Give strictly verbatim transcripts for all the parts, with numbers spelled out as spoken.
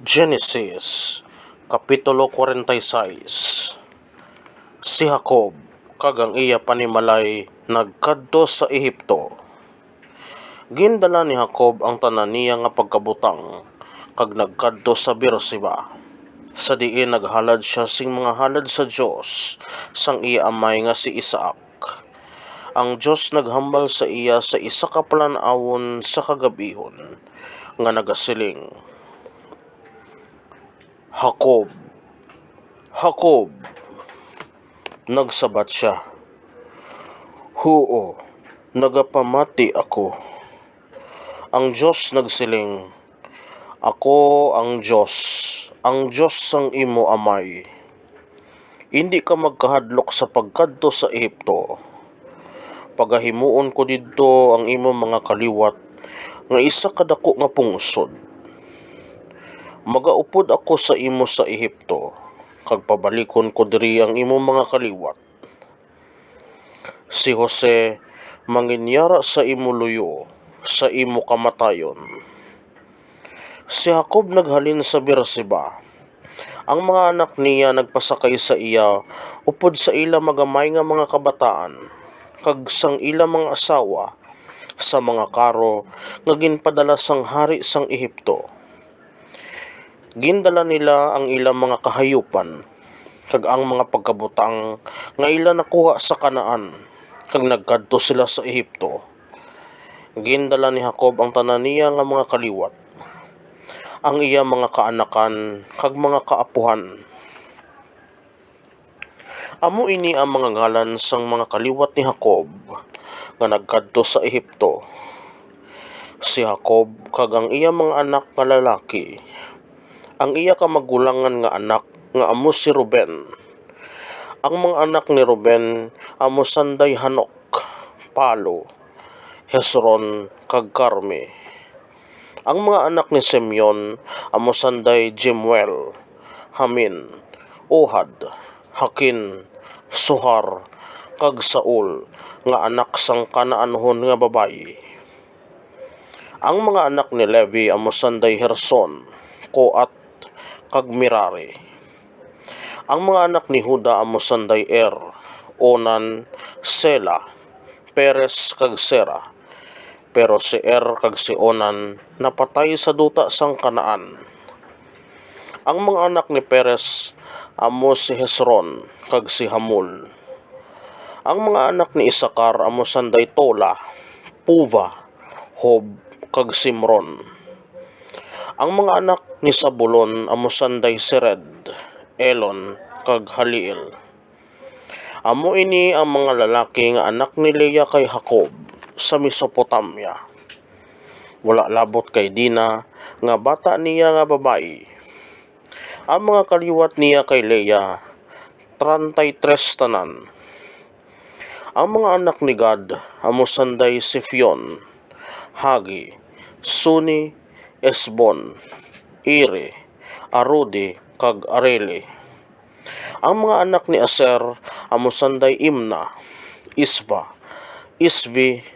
Genesis, Kapitulo forty-six. Si Jacob kag ang iya panimalay nagkadto sa Ehipto. Gindala ni Jacob ang tanan niya nga pagkabutang, kag nagkadto sa Beersheba, sa diin naghalad sia sing mga halad sa Dios sang iya amay nga si Isaac. Ang Dios naghambal sa iya sa isa ka palan-awon sa kagab-ihon, nga nagasiling, "Jacob, Jacob." Nagsabat sia, "Huo, nagapamati ako." Ang Dios nagsiling, "Ako ang Dios, ang Dios sang imo amay. Indi ka magkahadlok sa pagkadto sa Ehipto. Pagahimuon ko didto ang imo mga kaliwat nga isa ka daku nga pungsod. Magaupod ako sa imo sa Ehipto, kag pabalikon ko diri ang imo mga kaliwat. Si Jose manginyara sa imo luyo, sa imo kamatayon." Si Jacob naghalin sa Beersheba. Ang mga anak niya nagpasakay sa iya upod sa ila magamay nga mga kabataan, kag sang ila mga asawa, sa mga karo nga ginpadala sang hari sang Ehipto. Gindala nila ang ila mga kahayupan kag ang mga pagkabutang nga ila nakuha sa Canaan, kag nagkadto sila sa Ehipto. Gindala ni Jacob ang tanan niya nga mga kaliwat, ang iya mga kaanakan kag mga kaapuhan. Amo ini ang mga ngalan sang mga kaliwat ni Jacob nga nagkadto sa Ehipto: si Jacob kag ang iya mga anak nga lalaki. Ang iya kamagulangan nga anak nga amo si Ruben. Ang mga anak ni Ruben amo sanday Hanok, Palu, Hezron, kag Carmi. Ang mga anak ni Simeon amo sanday Jemuel, Jamin, Ohad, Jakin, Sohar, kag Saul, nga anak sang Canaanhon nga babayi. Ang mga anak ni Levi amo sanday Gerson, Coat, kag Merari. Ang mga anak ni Juda amo sanday Er, Onan, Sela, Perez, kag Sera. Pero si Er kag si Onan napatay sa duta sang Canaan. Ang mga anak ni Perez amo si Hezron kag si Hamul. Ang mga anak ni Isacar amo sanday Tola, Puva, Hob, kag Simron. Ang mga anak ni Zabulon amo sanday Sered, Elon, kag Haliel. Amo ini ang mga lalaki nga anak ni Lea kay Jacob sa Mesopotamia, wala labot kay Dina nga bata niya nga babayi. Ang mga kaliwat niya kay Lea, treinta y tres tanan. Ang mga anak ni Gad amo sanday Sifion, Hagi, Suni, Esbon, Iri, Arodi, kag Areli. Ang mga anak ni Aser amo sanday Imna, Isva, Isvi,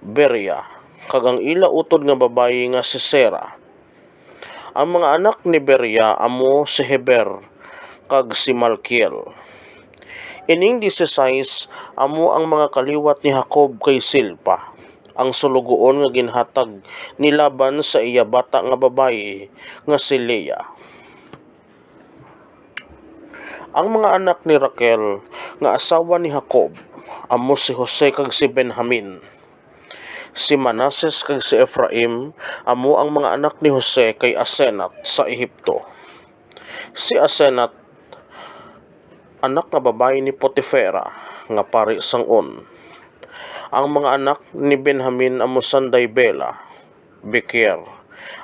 Beria, kag ang ila utod nga babayi nga si Sera. Ang mga anak ni Beria amo si Heber kag si Malkiel. Ining dieciséis amo ang mga kaliwat ni Jacob kay Silpa, ang sulugoon nga ginhatag ni Laban sa iya bata nga babayi nga si Lea. Ang mga anak ni Raquel nga asawa ni Jacob amo si Jose kag si Benjamin. Si Manases kag si Efraim amo ang mga anak ni Jose kay Asenat sa Ehipto. Si Asenat anak nga babayi ni Potifera nga pari sang On. Ang mga anak ni Benjamin amo sanday Bela, Beker,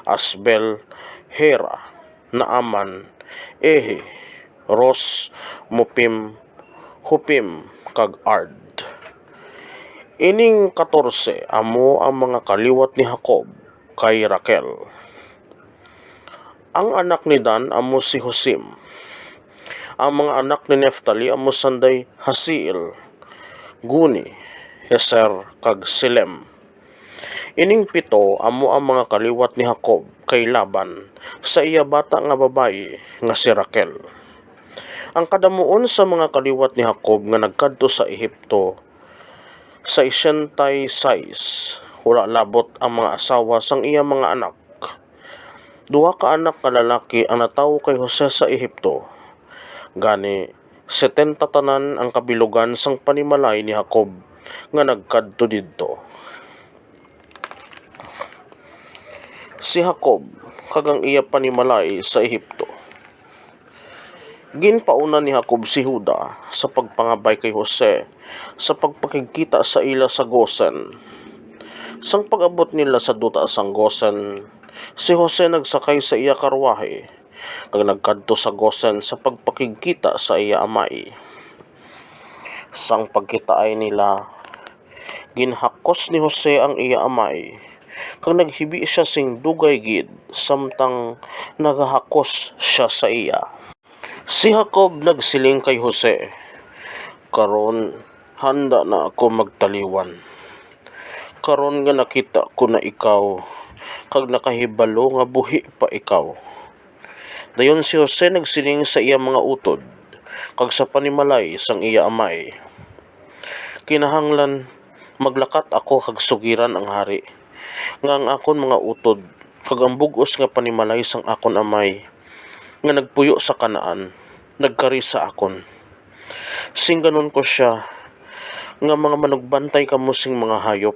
Asbel, Hera, Naaman, Ehi, Ros, Mupim, Hupim, kag Ard. Ining katorse amo ang mga kaliwat ni Jacob kay Raquel. Ang anak ni Dan amo si Husim. Ang mga anak ni Neftali amo sanday Hasiel, Guni, Heser, kag Silem. Ining pito amo ang mga kaliwat ni Jacob kay Laban sa iya bata nga babayi nga si Raquel. Ang kadamuon sa mga kaliwat ni Jacob nga nagkadto sa Ehipto, sesenta y seis. Wala labot ang mga asawa sang iya mga anak. Duha ka anak nga lalaki ang natawo kay Jose sa Ehipto. Gani, setenta tanan ang kabilugan sang panimalay ni Jacob nga nagkadto didto. Si Jacob kag ang iya panimalay sa Ehipto. Ginpauna ni Jacob si Juda sa pagpangabay kay Jose sa pagpakigkita sa ila sa Gosen. Sang pag-abot nila sa duta sang Gosen, si Jose nagsakay sa iya karwahe kag nagkadto sa Gosen sa pagpakigkita sa iya amay. Sang pagkitaay nila, ginhakos ni Jose ang iya amay, kag naghibi sia sing dugay gid samtang nagahakos sia sa iya. Si Jacob nagsiling kay Jose, "Karon, handa na ako magtaliwan. Karon nga nakita ko na ikaw, kag nakahibalo nga buhi pa ikaw." Dayon si Jose nagsiling sa iya mga utod kag sa panimalay sang iya amay, "Kinahanglan maglakat ako kag sugiran ang hari, nga ang akon mga utod kag ang bug-os nga panimalay sang akon amay nga nagpuyo sa Canaan nagkari sa akon. Singganon ko sia nga mga manugbantay kamo sing mga hayop,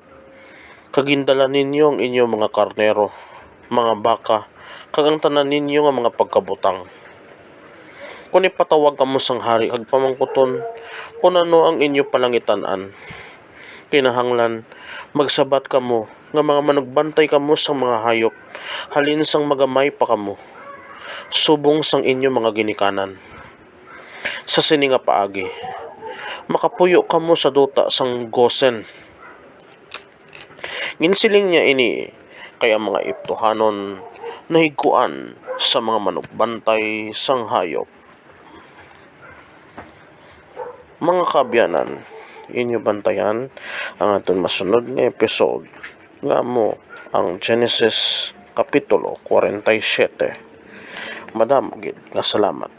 kag gindala ninyo ang inyo mga karnero, mga baka, kag ang tanan ninyo nga mga pagkabutang. Kon ipatawag kamo sang hari kag pamangkuton kon ano ang inyo palangitan-an, kinahanglan magsabat kamo nga mga manugbantay kamo sang mga hayop halin sang magamay pa kamo, subong sang inyo mga ginikanan. Sa sini nga paagi, makapuyo kamo sa duta sang Gosen." Ginsiling niya ini kay ang mga Ehiptohanon nahigkuan sa mga manugbantay sang hayop. Mga kaabyanan, inyo bantayan ang aton masunod nga episode, nga amo ang Genesis Kapitulo forty-seven. Madamo gid nga salamat.